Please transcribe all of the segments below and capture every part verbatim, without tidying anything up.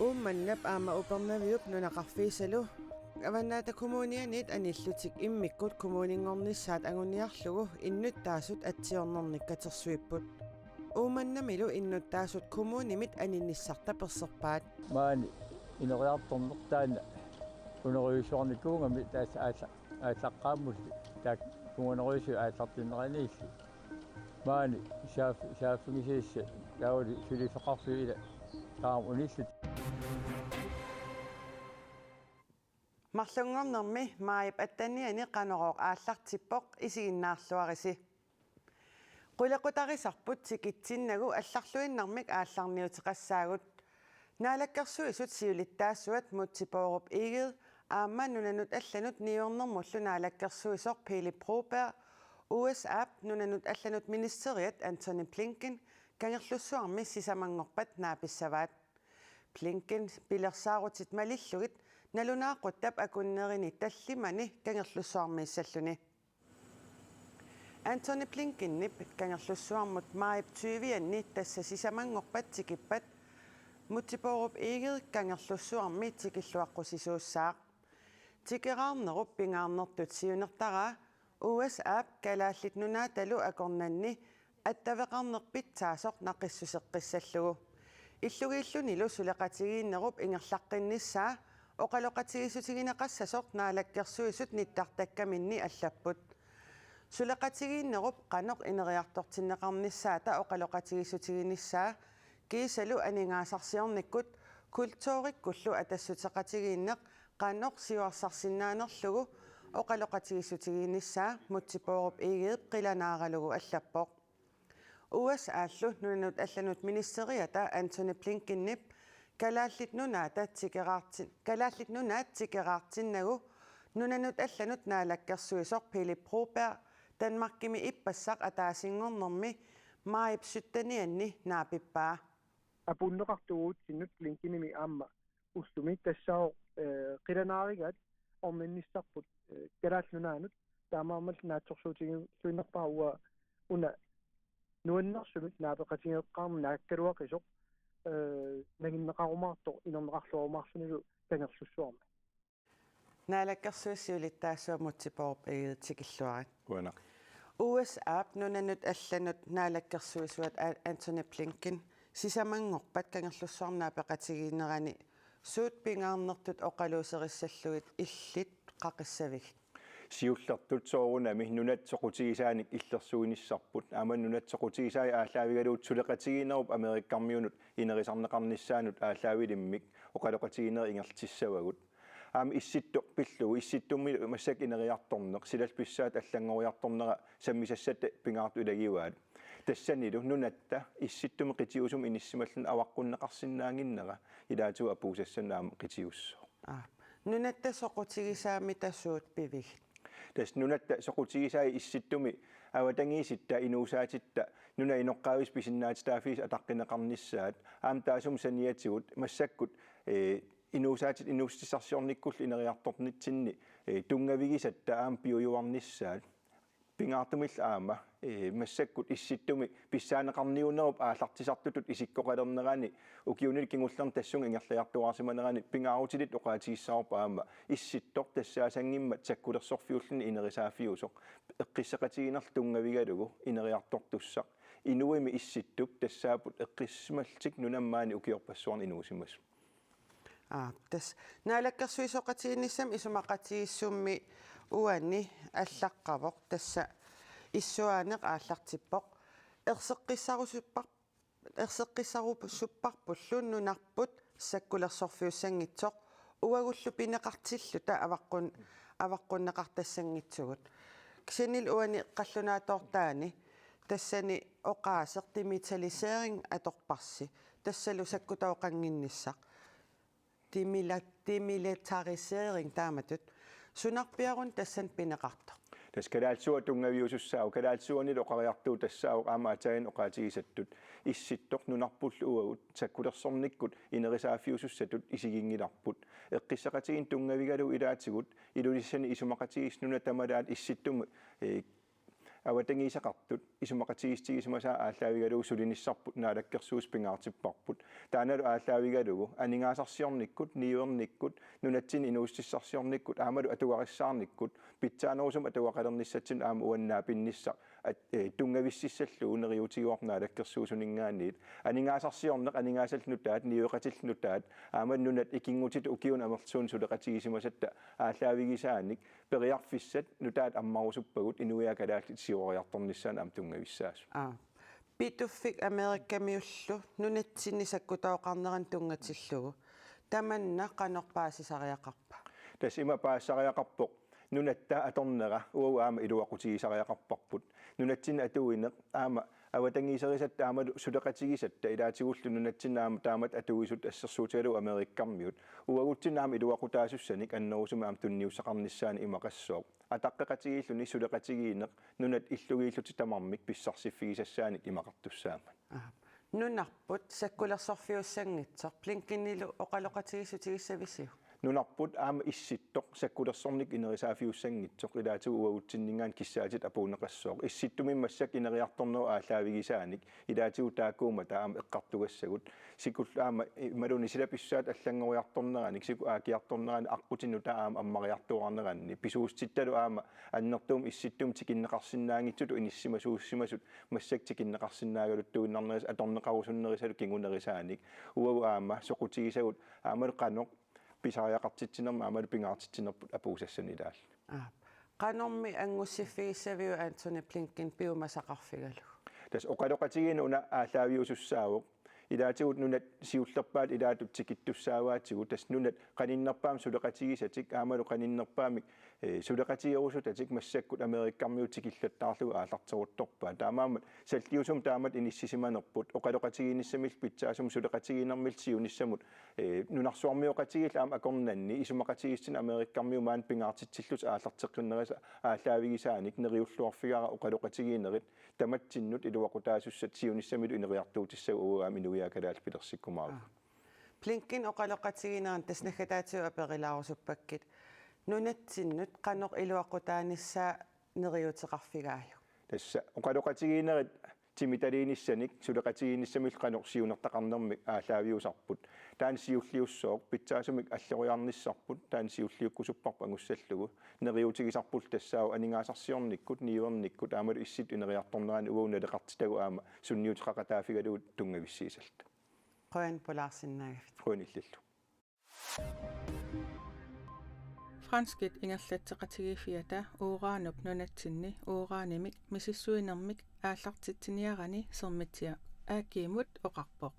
Uummannap aamma Upernaviup nunaqarfiisalu Avannaata Kommunianit anillutik immikkut kommuninngornissaat anguniarlugu innuttaasut atsiornernik katersuipput. Uummannamilu innuttaasut kommunimit aninnissarta perserpaat. Maani ineriartorneq taanna unerujussuarnikuugami taas aalla-, aallaqqaammulli taakkuunerujussuit aallartinneraniilli. Maani saaf-, saaffigisassi taavalu suliffeqarfiit ila taama unillit. Marlunngornermi maajip attenianni Qanorooq aallartippoq, isiginnaarluarisi. Qulequtarisarput tikitsinnagu allarluinnarmik aallarniuteqassaagut. Naalakkersuisut siulittaasuat Múte Bourup Egede aamma nunanut allanut niuernermullu naalakkersuisoq Pele Broberg, U S A-p nunanut allanut ministeriat Antony Blinken Kangerlussuarmi sisamanngorpat naapissavaat. Blinken pilersaarutit malillugit nalunaaquttap akunnerini tallimani Kangerlussuarmiissalluni. Antony Blinkenip Kangerlussuarmut maajip tyvianni tassa sisamanngorpat tikippat Múte Bourup Egede Kangerlussuarmi tikilluaqqusisuussaaq. Tikeraarnerup pingaarnertut siunertaraa U S A-p Kalaallit Nunaatalu akornanni attaveqarneq pitsaasoq naqissuseqqissallugu. Illugiillunilu suleqatigiinnerup ingerlaqqinnissaa oqaloqatigiissutigineqassasoq naalakkersuisut nittartakkaminni allapput. Suleqatigiinnerup qanoq ineriartortinneqarnissaata oqaloqatigiissutiginissaa kiisalu aningaasarsiornikkut kulturikkullu atassuteqatigiinneq qanoq siuarsarsinnaanerlugu oqaloqatigiissutiginissaa Múte Bourup Egedep qilanaaralugu allappoq. U S A-llu nunanut allanut ministeriata Antony Blinkenip Kalaallit Nunaata tikeraartin-, Kalaallit Nunaat tikeraartinnagu nunanut allanut naalakkersuisoq Pele Broberg Danmarkimi ippassaq ataasinngornermi maajip syttenianni naapippaa. Apuunneqartugut uatsinnut Blinkenimi aamma ullumi tassaavoq, eh, qilanaarigaat orninnissarput, eh, Kalaallit Nunaannut, taamaammallu naatsorsuutigiinnarpara uanga una nuannersumik naapeqatigeeqqaarneq naakkaluaqisoq, eh, nanginneqarumaartoq inerneqarluarumaarlunilu Kangerlussuarmi. Naalakkersuisut siulittaasuat Múte Bourup Egede, tikilluarit. Qujanaq. U S A-p nunanut allanut naalakkersuisuat A-, Antony Blinken sisamanngorpat Kangerlussuarmi naapeqatigiinnerani suut pingaarnertut oqaluuserissallugit illit qaqissavigit? Siullertut soorunami nunat soqutigisaanik illersuinissarput, aamma nunat soqutigisai aallaavigalugu suleqatigiinnerup Amerikkarmiunut inerisarneqarnissaanut aallaavilimmik oqaloqatigiinnerit ingerlatissavagut. Aamma Issittoq pillugu, Issittumi massakkut ineriartorneq, silallu pissaat allanngoriartornera sammisassatta pingaartut ilagivaat. Tassanilu nunatta Issittumi qitiusumi inissisimalluni avaqqunneqarsinnaannginnera ilaatigut apuussassanik aamma qitiussooq. Aap. Nunatta soqutigisaamita suut pivigit? Tassa nunatta soqutigisai Issittumi avatangiisitta, inuusaatitta, nunap inoqqaavisut pisinnaatitaaffiisa ataqqineqarnissaat, aamma taassuma saniatigut massakkut, eh, inuusaatit inuussutissarsiornikkullu ineriartornitsinni, eh, tunngavigisatta aamma piujuarnissaat. Pingaartumillu aamma, eh, massakkut Issittumi pissaaneqarniunerup aallartisartutut isikkoqalernerani ukiuni kingullerni tassunga ingerlajartuaarsimanerani pingaarutillit oqaatigissavarput aamma Issittoq tassaasanngimmat sakkulersorfiulluni inerisaaffiusoq eqqisseqatigiinnerlu tunngavigalugu ineriartortussaq. Inuimmi Issittup tassaapput eqqissisimallutik nunamut maani ukiorpassuarni inuusimasut. Aap, tassa naalakkersuisooqatigiinnissami isumaqatigiissummi uani allaqqavoq, tassa issuaaneq aallartippoq. Erseqqissarusuppar-, erseqqissarusupparpullu nunarput sakkulersorfiussanngitsoq uagullu pineqartilluta avaqqun-, avaqqunneqartassanngitsugut. Kisiannili uani qallunaatoortaani tassani oqaaseq demilitarisering atorparsi. Tassalu sakkutooqannginnissaq. Demila-, demilitarisering taamatut. Sunarpiaruni tassani pineqartoq? Tassa kalaallisuat tunngaviusussaavoq, kalaallisuanilu oqariartuuvoq tassaavoq aamma aatsaannguaq oqaatigisattut. Issittoq nunarpullu uagut sakkulersornikkut inerisaaffiusussatut isiginngilarput. Eqqisseqatigiinneq tunngavigalugu ilaatigut Ilulissani isumaqatigiissut nunat tamalaat Issittumi, eh, avatangiiseqartut isumaqatigiissutigisimasaat aallaavigalugu sulinissarput naalakkersuisut pingaartipparput. Taannalu aallaavigalugu aningaasarsiornikkut, niuernikkut, nunatsinni inuussutissarsiornikkut aammalu atugarissaarnikkut pitsaanerusumik atugaqalernissatsinnut aamma uannaa pinnissaq at-, eh, tunngavississallugu neriuutigaarput naalakkersuisuninngaanniit. Aningaasarsiorneq, aningaasallu nutaat, niueqatillu nutaat, aamma nunat ikinngutitut ukiuni amerlasuuni suleqatigisimasatta aallaavigisaanik periarfissat nutaat ammarusuppagut inuiaat kalaallit siuariartornissaannut aamma tunngavissaasut. Aa. Pituffik Amerikamiullu nunatsinni sakkutooqarnerannut tunngatillugu tamanna qanoq paasisariaqarpa? Tassa ima paasisariaqarpoq nunatta atornera uagut aamma iluaqutigisariaqarparput. Nunatsinni atuineq aamma avatangiiserisatta aammalu suleqatigisatta ilaatigullu nunatsinni aamma taamatut atuisut assersuutigalugu Amerikamiut uagutsinnut aamma iluaqutaasussanik annerusumik aamma tunniussaqarnissaanut imaqassooq. Ataqqeqatigiilluni suleqatigiinneq nunat illugiillutik tamarmik pissarsiffigisassaanik imaqartussaammat. Aa. Nunarput sakkulersorfiussanngitsoq Blinkenilu oqaloqatigiissutigissavisiuk? Nunarput aamma Issittoq sakkulersornikkut inerisaaffiussanngitsoq ilaatigut uagutsinninngaanniit kissaatit apuunneqassooq. Issittumik massakkut ineriartornerup aallaavigisaanik ilaatigut taakkuummata aamma eqqartugassagut. Sikullu aamma imaluunniit silap pissusaata allanngoriartorneranik, siku aakiartorneranik, aqqutit nutaat aamma ammariartuaarneranni. Pisuussutittalu aamma annertuumik Issittumi tikinneqarsinnaanngitsutut inissisimasuusimasut massakkut tikinneqarsinnaagaluttuinnarnerisat atorneqarusunnerisalu kingunerisaanik. Uagut aamma soqutigisagut aammalu qanoq pisariaqartitsinermut aammalu pingaartitsinerput apuussassanik ilaallugu. Aa. Qanormi anngussiffigissaviuk Antony Blinken piumasaqarfigalugu? Tassa oqaloqatigiinneq una aallaaviusussaavoq. Ilaatigut nunat siullerpaat ilaatut tikittussaavaatigut, tassa nunat qaninnerpaamik suleqatigisatik aammalu qaninnerpaamik, eh, suleqatigerusutatik massakkut Amerikamiut tikillattaarlugu aallarteruttorpaat. Taamaammat salliusumik taamatut inissisimanerput oqaloqatigiinnissamillu pitsaasumik suleqatigiinnermillu siunissamut, eh, nunarsuarmioqatigiillu aamma akornanni isumaqatigiissutinik Amerikamiut maani pingaartitsillutik aallarteqqinnerisat aallaavigisaanik neriulluarfigaara oqaloqatigiinnerit tamatsinnut iluaqutaasussat siunissamilu ineriartuutissagut uagut aamma inuiaat kalaallit pilersikkumaarpugut. Aa. Blinken oqaloqatigiinneranut tassa naggataatigut aperilaarusuppakka. Nunatsinnut qanoq iluaqutaanissaa neriuuteqarfigaajuk? Tassa oqaloqatigiinnerit timitaliinissanik suleqatigiinnissamillu qanoq siunertaqarnermik aallaaviusarput. Taanna siulliussooq, pitsaasumik alloriarnissarput, taanna siulliukkusupparput angussallugu. Neriuutigisarpullu tassaavoq aningaasarsiornikkut, niuernikkut, aammalu Issittut ineriartornerani uagut naleqartitagut aamma sunniuteqaqataaffigalugu tunngavissiisalluta. Qujan pulaarsinnaagavit. Qujan illillu. Franskit ingerlatseqatigiiffiata uranup nunatsinni uranimik misissuinermik aallartitsiniarani Sermitsiaq A G-mut oqarpoq.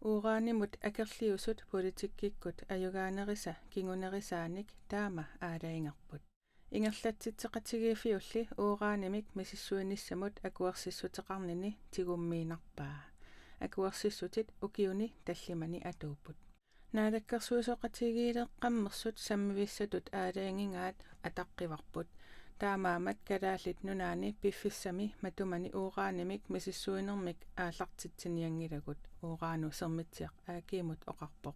Uranimut akerliusut politikkikkut ajugaanerisa kingunerisaanik taama aalajangerput. Ingerlatsitseqatigiiffiulli uranimik misissuinissamut akuersissuteqarnini tigummiinnarpaa. Akuersissutit ukiuni tallimani atuupput. Naalakkersuisooqatigiileqqammersut sammivissatut aalajangigaat ataqqivarput. Taamaammat Kalaallit Nunaanni piffissami matumani uranimik misissuinermik aallartitsinianngilagut, Uranu Sermitsiaq A G-mut oqarpoq.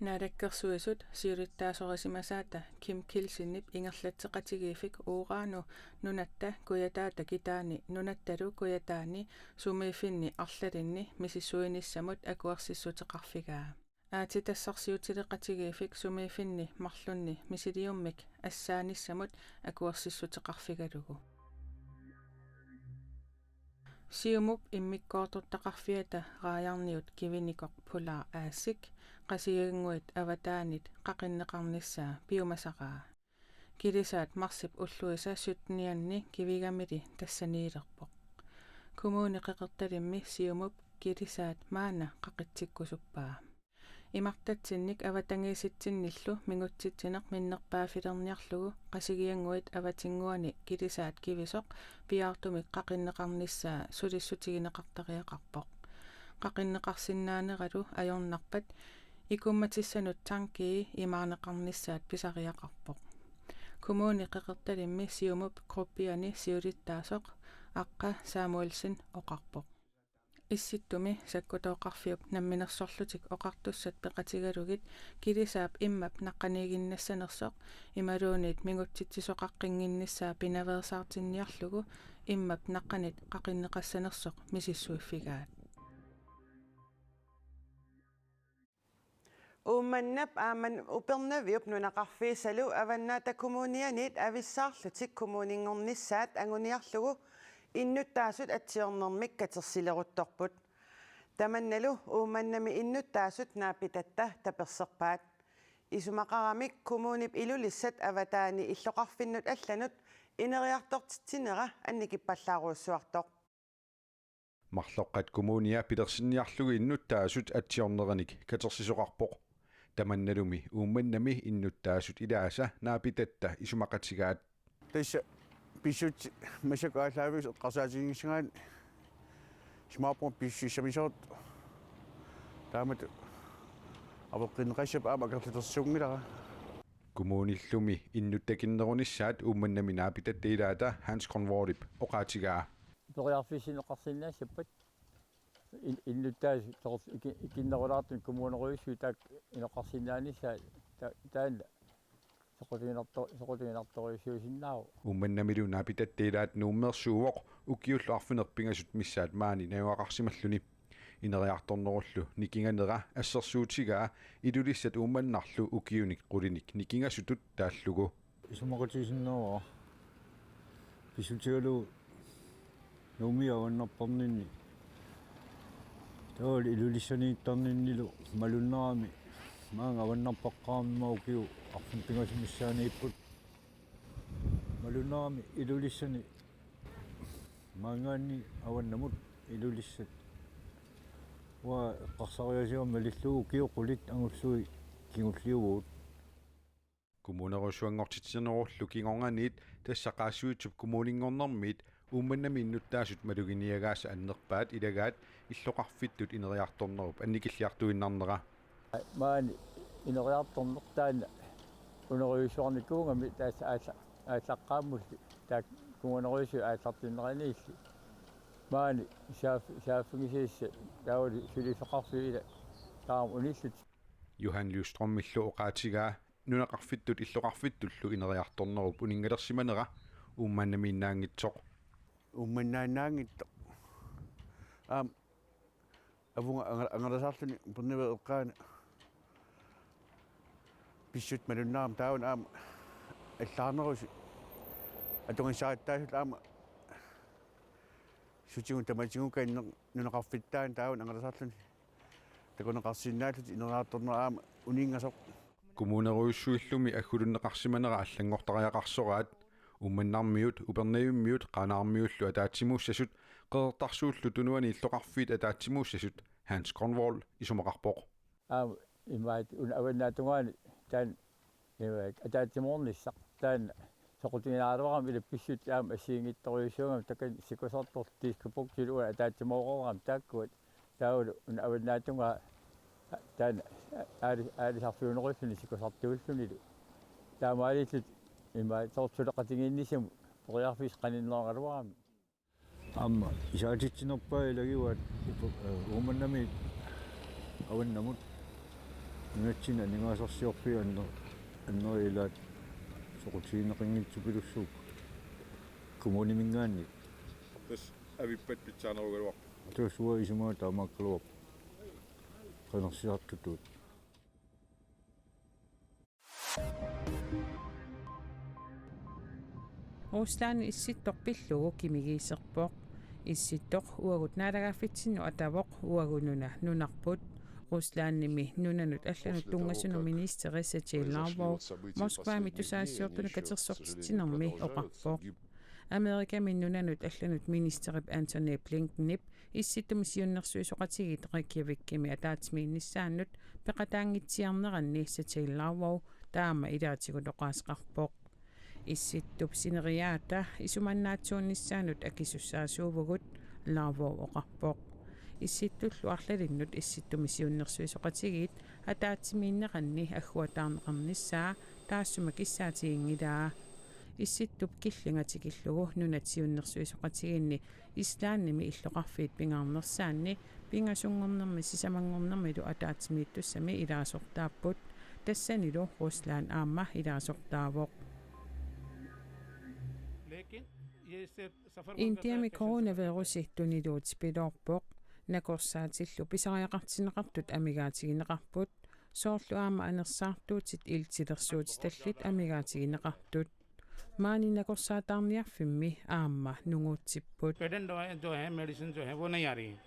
Naalakkersuisut siulittaasorisimasaata Kim Kielsenip ingerlatseqatigiiffik uranu nunatta kujataata kitaani nunattalu kujataani sumiiffinni arlalinni misissuinissamut akuersissuteqarfigaa. Aatsitassarsiutileqatigiiffik sumiiffinni marlunni misiliummik assaanissamut akuersissuteqarfigalugu. Siumup immikkoortortaqarfiata raajarniut kivinikoq Polar Aasik Qasigiannguit avataanit qaqinneqarnissaa piumasaqaa. Kilisaat marsip ulluisa syttenianni kivigamili tassaniilerpoq. Kommune Qeqertalimmi Siumup kilisaat maanna qaqitsikkusuppaa. Imartatsinnik avatangiisitsinnillu mingutsitsineq minnerpaaffilerniarlugu Qasigiannguit avatinnguani kilisaat kivisoq piaartumik qaqinneqarnissaa sulissutigineqartariaqarpoq. Qaqinneqarsinnaaneralu ajornarpat ikummatissanut tankii imaarneqarnissaat pisariaqarpoq. Kommune Qeqertalimmi Siumup gruppiani siulittaasoq Aqqa Samuelsen oqarpoq. Issittumi sakkutooqarfiup namminersorlutik oqartussat peqatigalugit kilisaap immap naqqaniiginnassanersoq imaluunniit mingutsitsisoqaqqinngilnissaa pinaveersaartinniarlugu immap naqqanit qaqinneqassanersoq misissuiffigaat. Uummannap aamma Upernaviup nunaqarfiissalu Avannaata Kommunianiit avissaarlutik kommuninngornissaat anguniarlugu innuttaasut atsiornermik katersileruttorput. Tamannalu Uummannami innuttaasut naapitatta taperserpaat. Isumaqaramik kommunip Ilulissat avataani illoqarfinnut allanut ineriartortitsinera annikippallaarujussuartoq. Marloqqat Kommunia pilersinniarlugu innuttaasut atsiorneranik katersisoqarpoq. Tamannalumi Uummannami innuttaasut ilaasa naapitatta isumaqatigaat. Tassa pissutsit massakkut aallaaviusut eqqarsaatiginngissagaanni isumaqarpunga pissusissamisoortoq. Taamatut aveqqinneqassapput aamma akerlilersuunngilara. Kommunillumi innuttakinnerunissaat Uummannami naapitatta ilaata Hans Grønvoldip oqaatigaa. Periarfissinneqarsinnaassappat in-, innuttaasut toqor-, iki-, ikinnerulaartumik kommunerujussuit taakku inoqarsinnaanissaat ta-, taanna soqutiginarto-, soqutiginartorujussuusinnaavoq. Uummannamilu naapitatta ilaat Nuummeersuuvoq ukiullu arfineq-pingasut missaat maani najugaqarsimalluni. Ineriartornerullu nikinganera assersuutigaa Ilulissat Uummannarlu ukiunik qulinik nikingasutut taallugu. Isumaqatigisinnaavara pissutigalugu Nuummi avannarparninni. Taavalu Ilulissaniittarninnilu malunnarami maanga avannarpaqqaarami ukiut arfineq-pingasut missaanniipput. Malunnarami Ilulissani maanngaanniit avannamut Ilulissat. Uanga eqqarsariaaseq malillugu ukiut qulit angullugit kingulliuvugut. Kommunerujussuanngortitsinerullu kingornaniit tassa Qaasuitsup Kommuninngornermiit Uummannami innuttaasut maluginiagaasa annerpaat ilagaat illoqarfittut ineriartornerup annikilliartuinnarnera. Maani ineriartorneq taanna unerujussuarnikuugami tassa aalla-, aallaqqaammulli taakku kommunerujussuit aallartinneraniilli. Maani saaf-, saaffigisassat taavalu suliffeqarfiit ila taama unillutik. Johan Lyströmillu oqaatigaa nunaqarfittut illoqarfittullu ineriartornerup uninngalersimanera Uummannamiinnaanngitsoq. Uummannaannaanngitsoq. Aamma avunga anga-, angalasaarluni Upernaviup eqqaani pissutsit malunnarami taavani aamma allaarnerusut atugassarattaasullu aamma sutigut tamatigukkanneq nunaqarfittaani taavani angalasaarluni takuneqarsinnaallutik ineriartornerat aamma uninngasoq. Kommunerujussuillumi aggulunneqarsimanera allanngortariaqarsoraat. Uummannarmiut, Upernavimmiut, Qaanaarmiullu ataatsimuussasut, Qeqertarsuullu Tunuani illoqarfiit ataatsimuussasut Hans Grønvold isumaqarpoq. Aamma imaat una avannaatungaani taanna imaat ataatsimoornissaq taanna soqutiginaraluarami ila pissutsit aamma assigiinngitsorujussuugamik takanna sikusartortut diskobuksit uanga ataatsimooreerami taakkuat taavalu una avannaatungaa taanna aali-, aalisarfiunerulluni sikusartuullunilu. Taamaalillutik imaat soorlu suleqatigiinnissamut periarfissaq qaninnerugaluarami. Aamma isaatitsinerpaat ilagivaat upu-, eh, Uummannamiit avannamut nunatsinni aningaasarsiorfiit anner-, annerit ilaat soqutigineqanngitsupilussuupput kommuniminngaanniit. Tassa avippat pitsaanerugaluarpoq. Tassa uanga isumaga taamaakkaluarpoq. Qinersisartutut. Rusland Issittoq pillugu kimigiiserpoq. Issittoq uagut naalagaaffitsinnut atavoq, uagut nuna nunarput. Ruslandimi nunanut allanut tunngasuni ministeri Sergej Lavrov Moskvami tusagassiortunut katersortitsinermi oqarpoq. Amerikami nunanut allanut ministerip Antony Blinkenip Issittumi siunnersuisoqatigiit Reykjavikimi ataatsimiinnissaannut peqataanngitsiarneranni Sergej Lavrov taama ilaatigut oqaaseqarpoq. Issittup sineriaata isumannaatsuunnissaanut akisussaasuuvugut, Lavrov oqarpoq. Issittullu arlalinnut Issittumi siunnersuisoqatigiit ataatsimiinneranni agguataarneqarnissaa taassuma kissaatiginngilaa. Issittup killinga tikillugu nunat siunnersuisoqatigiinni Islandimi illoqarfiit pingaarnersaanni pingasunngornermi sisamanngornermilu ataatsimiittussami ilaasortaapput. Tassanilu Rusland aamma ilaasortaavoq. Indiami coronavirusi tuniluutipiloorpoq. Nakorsaatillu pisariaqartinneqartut amigaatigineqarput. Soorlu aamma anersaartuutit iltilersuutitallit amigaatigineqartut. Maani nakorsaataarniarfimmi aamma nunguutsipput. Patent जो है, जो है, मेडिसिन जो है, वो नहीं आ रही है।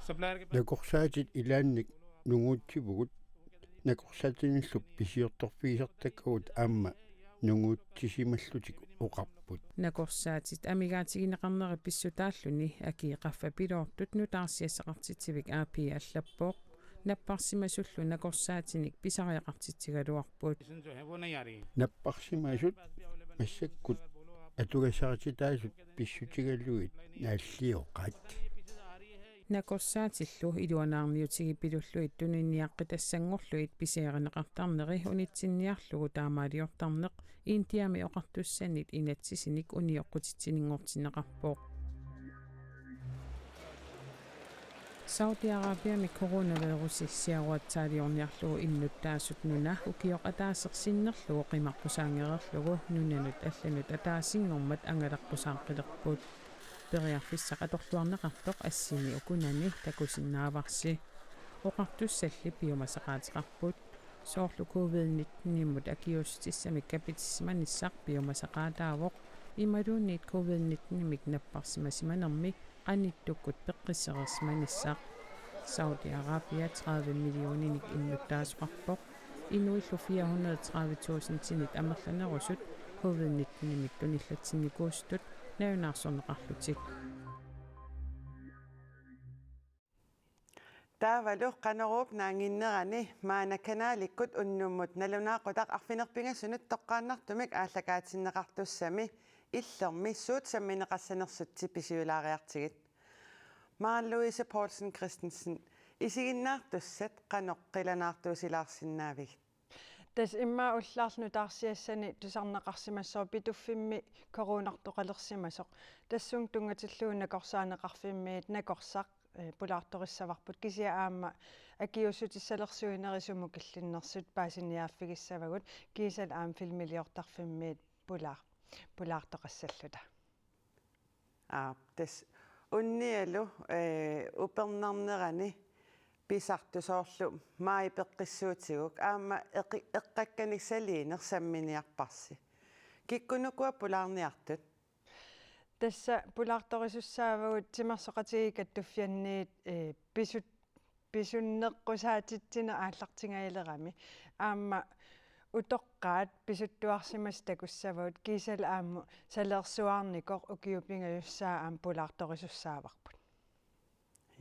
सप्लायर के पास Nakorsaatit ilaannik nunguutsivugut, nakorsaatinillu pisiortorfigisartakkagut aamma nunguutsisimallutik oqarput. Nakorsaatit amigaatigineqarneri pissutaalluni akii qaffapiloortut nutaarsiassaqartitsivik A P allappoq. Napparsimasullu nakorsaatinik pisariaqartitsigaluarput. Medicine जो है, वो नहीं आ रही है। Napparsimasut massakkut atugassarititaasut pissutigalugit naallioqaat. Nakorsaatillu iluanaarniutigipilullugit tuniniaqqitassanngorlugit pisiarineqartarneri unitsinniarlugu taamaaliortarneq Indiami oqartussanit inatsisinik unioqqutitsininngortinneqarpoq. Saudi Arabiami coronavirusi siaruatsaaliorniarlugu innuttaasut nuna ukioq ataaseq sinnerlugu qimaqqusaanngereerlugu nunanut allanut ataasinngormat angalaqqusaaqqilerput. Periarfissaq atorluarneqartoq assini ukunani takusinnaavarsi. Oqartussalli piumasaqaateqarput. Soorlu covid nitten-imut akiuussutissamik kapitissimanissaq piumasaqaataavoq. Imaluunniit covid nitten-imik napparsimasimanermi qanittukkut peqqissereersimanissaq. Saudi Arabia tredive millioninik innuttaasoqarpoq. Inuillu fire hundrede tredive tusindinit amerlanerusut covid nitten-imik tunillatsinnikuusutut nalunaarsorneqarlutik. Taavalu Qanoruup naannginnerani maanna kanalikkut unnummut nalunaaqutaq arfineq-pingasunut toqqaannartumik aallakaatinneqartussami Illermi suut sammineqassanersut tipisiulaariartigit. Maren Louise Poulsen Christensen, isiginnaartussat qanoq qilanaartuusilaarsinnaavigit? Tassa immaqa ullaarlu nutaarsiassani tusarneqarsimassooq Pituffimmi coronartoqalersimasoq. Tassunga tunngatillugu nakorsaaneqarfimmiit nakorsaq, eh, pulaartorissavarput, kisianni aamma akiuussutissalersuinerit sumut killinnersut paasiniaaffigissavagut, kiisalu aamma filmiliortarfimmiit pulaar-, pulaartoqassalluta. Aap, tassa unnialu, eh, upernarnerani pisartoq soorlu maajip peqqissuutiguk aamma eqi-, eqqakkanik saliineq samminiarparsi. Kikkunuku pulaarniartut? Tassa pulaartorisussaavagut timersoqatigiit kattuffianniit, eh, pisut-, pisunneqqusaatitsineq aallartingaalerami. Aamma utoqqaat pisuttuarsimasut takussavagut, kiisalu aamma saleersuarnikoq ukiut pingajussaat aamma pulaartorisussaavarput.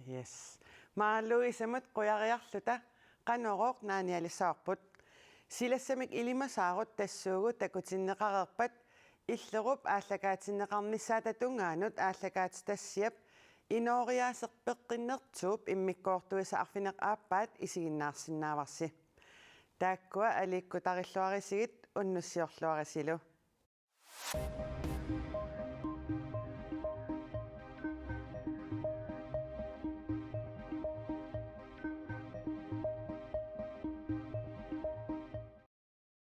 Yes. Maren Louisemut qujariarluta Qanorooq naanialissavarput. Silassamik ilimasaarut tassuugu takutinneqareerpat Illerup aallakaatinneqarnissaata tungaanut aallakaatitassiap inooriaaseq peqqinnertuup immikkoortuisa arfineq-aappaat isiginnaarsinnaavarsi. Taakkua aliikkutarilluarisigit unnussiorluarisilu.